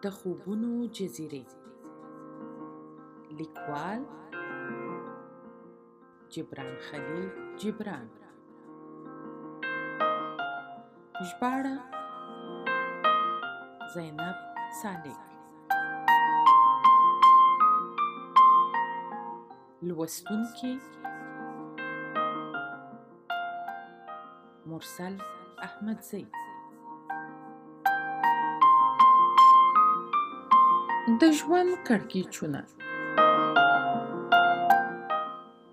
د خوبونو جزیرې، لیکوال جبران خلیل جبران، ژباړه زینب سالک، لوستونکي مرسل احمدزی. د ژوند کړکېچونه.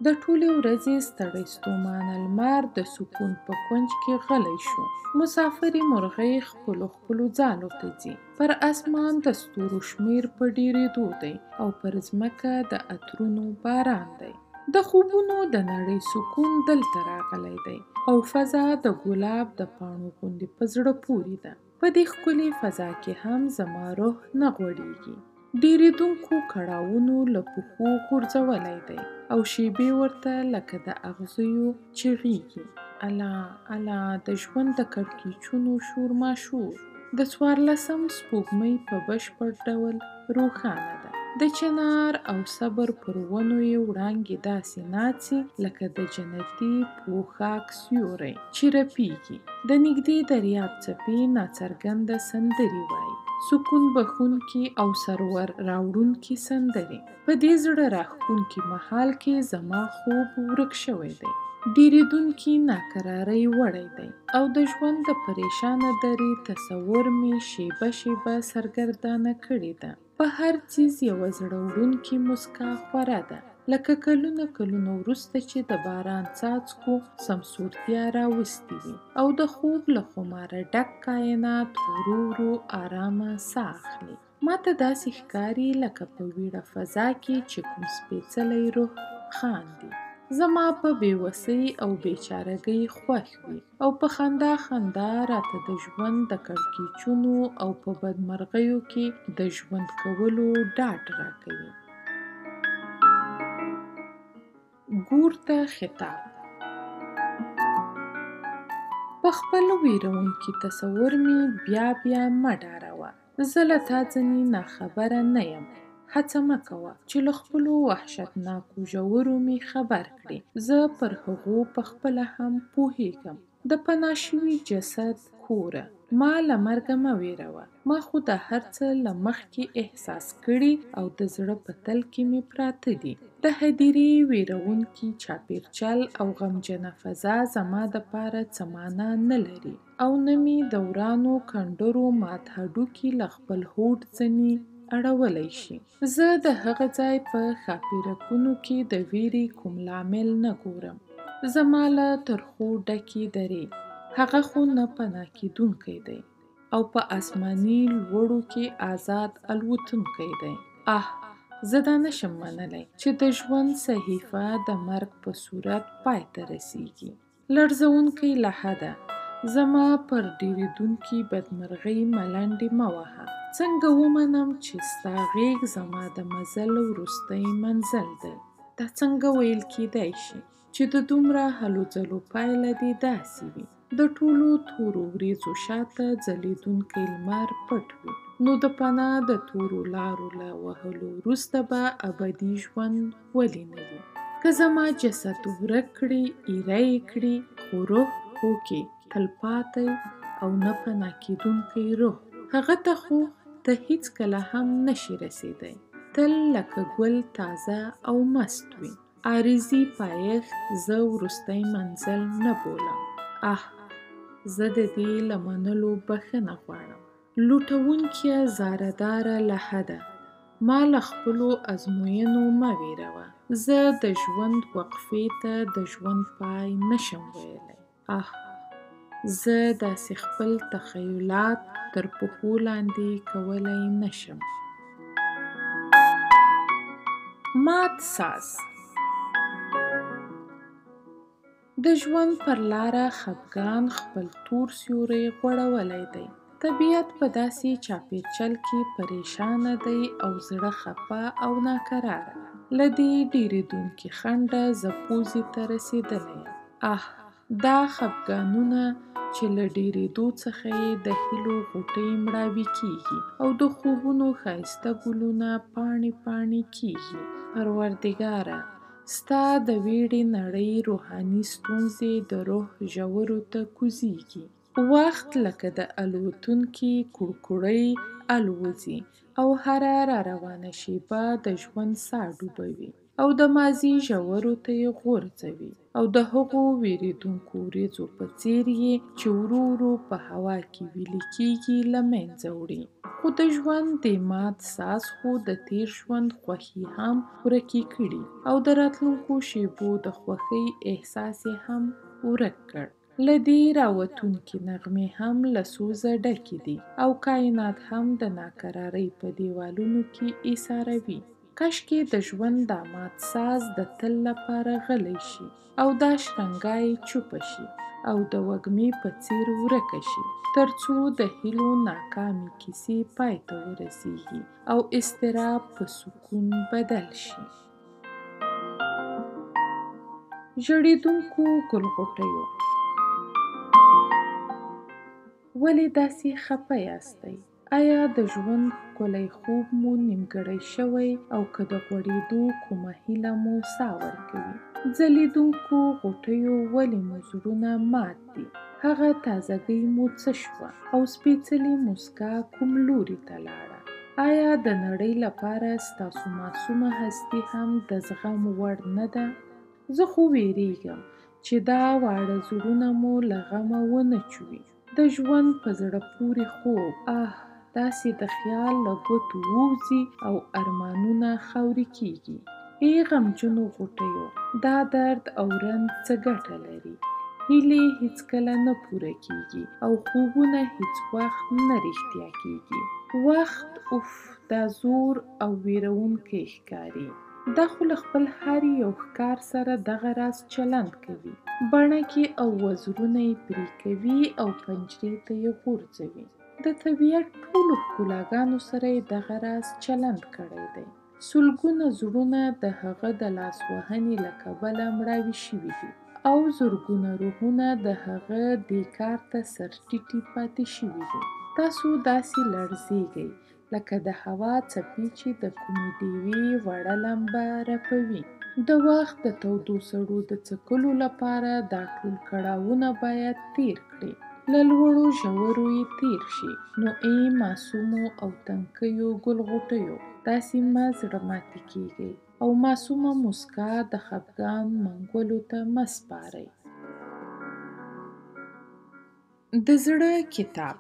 د ټولې ورځې ستړی ستومانه لمر د سکون په کونج کې غلی شو. مسافرې مرغۍ خپلو خپلو ځالو ته ځي. پر اسمان د ستورو شمېر په ډېرېدو دی او پر ځمکه د عطرونو باران دی. د خوبونو د نړۍ سکون دلته راغلی دی او فضا د ګلاب د پاڼو غوندې په زړه پورې ده. په دې ښکلې فضا کې هم زما روح نه غوړېږي. ډېرېدونکو کړاوونو له پښو غورځولی دی او شیبې ورته لکه د اغزیو چغېږي. الا الا د ژوند د کړکېچونو شورماشور. د 14 سپوږمۍ په بشپړ ډول روښانه ده. د چنار او صبر پر ونو یې وړانګې داسې ناڅي لکه د جنتي پوښاک سیوری چې رپېږي. د نږدې دریاب څپې ناڅرګنده سندرې وایي، سکون بښونکي او سرور راوړونکي سندرې. په دې زړه راښکونکي مهال کې زما خوب ورک شوی دی، ډېرېدونکي ناکرارۍ وړی دی او د ژوند د پریشانه درې تصور مې شیبه شیبه سرګردانه کړې ده. په هر څیز یوه زړه وړونکې موسکا خوره ده، لکه کلونه کلونه وروسته چې د باران څاڅکو سمسورتیا راوستې وي او د خوب له خماره ډک کاینات ورو ورو آرامه ساه اخلي. ما ته داسې ښکاري لکه په ویړه فضا کې چې کوم سپېڅلی روح خاندي. زما په بېوسۍ او بیچارګۍ خوښ وي او په خندا خندا راته د ژوند د کړکېچونو او په بدمرغیو کې د ژوند کولو ډاډ راکوي. ګور ته خطاب. په خپل ویرونکي تصور مې بیا بیا مه ډاروه. زه له تا ځنې ناخبره نه یم. هڅه مه کوه چې له خپلو وحشتناکو ژورو مې خبر کړې. زه پر هغو پخپله هم پوهېږم. د پناه شوي جسد کوره، ما له مرګه مه وېروه. ما خو دا هر څه له مخکې احساس کړي او د زړه په تل کې مې پراته دي. د هدیرې وېروونکي چاپېرچل او غمجنه فضا زما دپاره څه معنا نه لري او نه مې د ورانو کنډرو مات هډوکي له خپل هوډ ځنې اړولی شي. زه د هغه ځای په ښاپېرکونو کې د ویرې کوم لامل نه ګورم. زما له ترخو ډکې درې هغه خو نه پناه کېدونکی دی او په آسماني لوړو کې آزاد الوتونکی دی. آه، زه دا نشم منلی چې د ژوند صحیفه د مرګ په صورت پای ته رسیږي. لړزوونکی له حده زما پر ډېرېدونکي بدمرغۍ ملنډې مه وهه. څنګه ومنم چې ستا غېږ زما د مزل وروستی منزل دی؟ دا څنګه ویل کېدای شي چې د دومره هلو ځلو پایله دې داسې وي؟ د ټولو تورو وریځو شاته ځلېدونکی لمر پټ وي، نو د پناه د تورو لارو له وهلو وروسته به ابدي ژوند ولې نه وي؟ که زما جسد ورک کړي، ایره یې کړي، خو روح هوکې تلپاتی او نه پناه کېدونکی روح، هغه ته خو ته هیڅکله هم نشي رسېدی. تل لکه ګل تازه او مست وي. عارضي پایښت زه وروستی منزل نه بولم. آه، زه د دې له منلو بښنه غواړم. لوټونکیه زاره داره له حده، ما له خپلو ازموینو مه وېروه. زه د ژوند وقفې ته د ژوند پای نشم ویلی. آه، زه داسې خپل تخیلات تر پښو لاندې کولی نشم. مات ساز. د ژوند پر لاره خپګان خپل تور سیوری غوړولی دی. طبیعت په داسې چاپېرچل کې پریشانه دی او زړه خپه او ناکراره. له دې ډېرېدونکي خنډه زه پوزې ته رسېدلی یم. آه، دا خپګانونه چې له ډېرېدو څخه یې د هیلو غوټۍ مړاوې کېږي او د خوبونو ښایسته ګلونه پاڼې پاڼې کېږي. پروردګاره! ستا د ویړې نړۍ روحاني ستونزې د روح ژورو ته کوزېږي. وخت لکه د الوتونکي کړکړۍ الوزي او هره راروانه شېبه د ژوند ساه ډوبوي او د ماضي ژورو ته یې غورځوي او د هغو وېرېدونکو وریځو په څېر یې چې ورو ورو په هوا کې ویلي کېږي له منځه وړي. خو د ژوند دې مات ساز خو د تېر ژوند خوښي هم ورکې کړي او د راتلونکو شېبو د خوښۍ احساس یې هم ورک کړ. له دې راوتونکې نغمې هم له سوزه ډکې دي او کاینات هم د ناکرارۍ په دېوالونو کې ایساروي. کاشکې د ژوند دا مات ساز د تل لپاره غلی شي او دا شرنګا یې چوپه شي او د وږمې په څېر ورکه شي، تر څو د هیلو ناکامې کیسې پای ته ورسېږي او اضطراب په سکون بدل شي. ژړېدونکو ګل غوټیو! ولې داسې خپه یاستئ؟ ایا د ژوند ښکلی خوب مو نیمګړی شوی او که د غوړېدو کومه هیله مو ساه ورکوي؟ ځلېدونکو غوټیو ولې مو زړونه مات دي؟ هغه تازګۍ مو څه شوه او سپېڅلې موسکا کوم لوري ته لاړه؟ ایا د نړۍ لپاره ستاسو معصومه هستي هم د زغم وړ نه ده؟ زه خو وېرېږم چې دا واړه زړونه مو له غمه ونه چوي. د ژوند په زړه پورې خوب آه داسې د خیال له ګوتو ووځي او ارمانونه خاورې کېږي. ای غمجنو غوټیو! دا درد او رنځ څه ګټه لري؟ هیلې هیڅکله نه پوره کېږي او خوبونه هیڅ وخت نه رښتیا کېږي. وخت اوف دا زور او وېروونکی ښکاري. دا خو له خپل هر یو ښکار سره دغه راز چلند کوي. بڼکې او وزرونه یې پرې کوي او پنجرې ته یې غورځوي. د طبیعت ټولو ښکلاګانو سره یې دغه راز چلند کړی دی. سلګونه زړونه د هغه د لاسوهنې له کبله مړاوي شوي دي او زرګونه روحونه د هغه دې کار ته سرټیټي پاتې شوي دي. تاسو داسې لړزېږئ لکه د هوا څپې چې د کومې ډېوې وړه لمبه رپوي. د وخت د تودو سړو د څکلو لپاره دا ټول کړاوونه باید تېر کړې، له لوړو ژورو یې تېر شي. نو ای معصومو او تنکیو ګل غوټیو! داسې مه زړه ماتي کېږئ او معصومه موسکا د خپګان منګولو ته مه سپارئ. د زړه کتاب.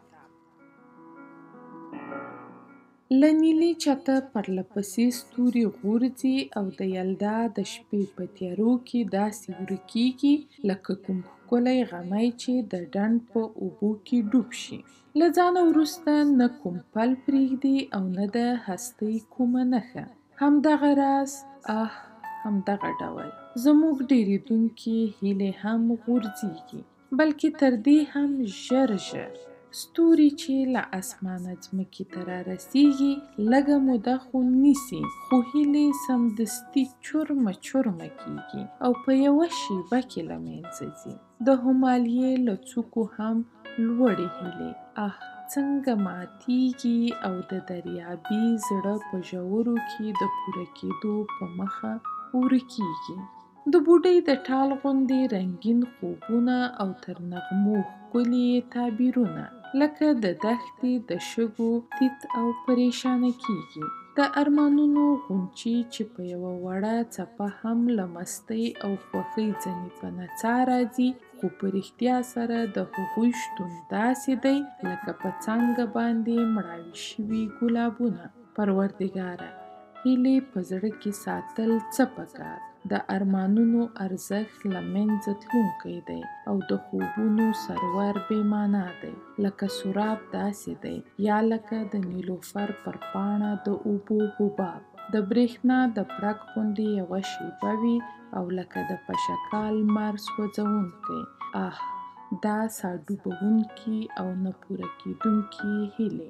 له نیلي چته پرله پسې ستوري غورځي او د یلدا د شپې په تیارو کې داسې ورکېږي لکه کوم ښکلی غمی چې د ډنډ په اوبو کې ډوب شي. له ځانه وروسته نه کوم پل پرېږدي او نه د هستۍ کومه نښه. همدغه راز، آه همدغه ډول زموږ ډېرېدونکې هیلې هم غورځېږي. بلکې تر دې هم ژر ژر. ستوري چې له اسمانه ځمکې ته رارسېږي، لږه موده خو نیسي، خو هیلې سمدستي چورمه چورمه کېږي او په یوه شېبه کې له منځه ځي. د همالیې له څوکو هم لوړې هیلې، آه څنګه ماتېږي او د دریابي زړه په ژورو کې د پوره کېدو په مخه ورکېږي. د بوډۍ د ټال غوندې رنګین خوبونه او تر نغمو ښکلي یې تعبیرونه لکه د دښتې د شګو تیت او پریشانه کېږي. د ارمانونو غونچې چې په یوه وړه څپه هم له مستۍ او خوښۍ ځنې په نڅا راځي، خو په رښتیا سره د هغوی شتون داسې دی لکه په څانګه باندې مړاوي شوي ګلابونه. پروردګاره! هیلې په زړه کې ساتل څه په کار؟ د ارمانونو ارزښت له منځه تلونکی دی او د خوبونو سرور بې معنا دی، لکه سراب داسې دی یا لکه د نیلوفر پر پاڼه د اوبو حباب، د برېښنا د پړک غوندې یوه شېبه وي او لکه د پشکال لمر سوځونکی. آه! دا ساه ډوبوونکې او نه پوره کېدونکې هیلې!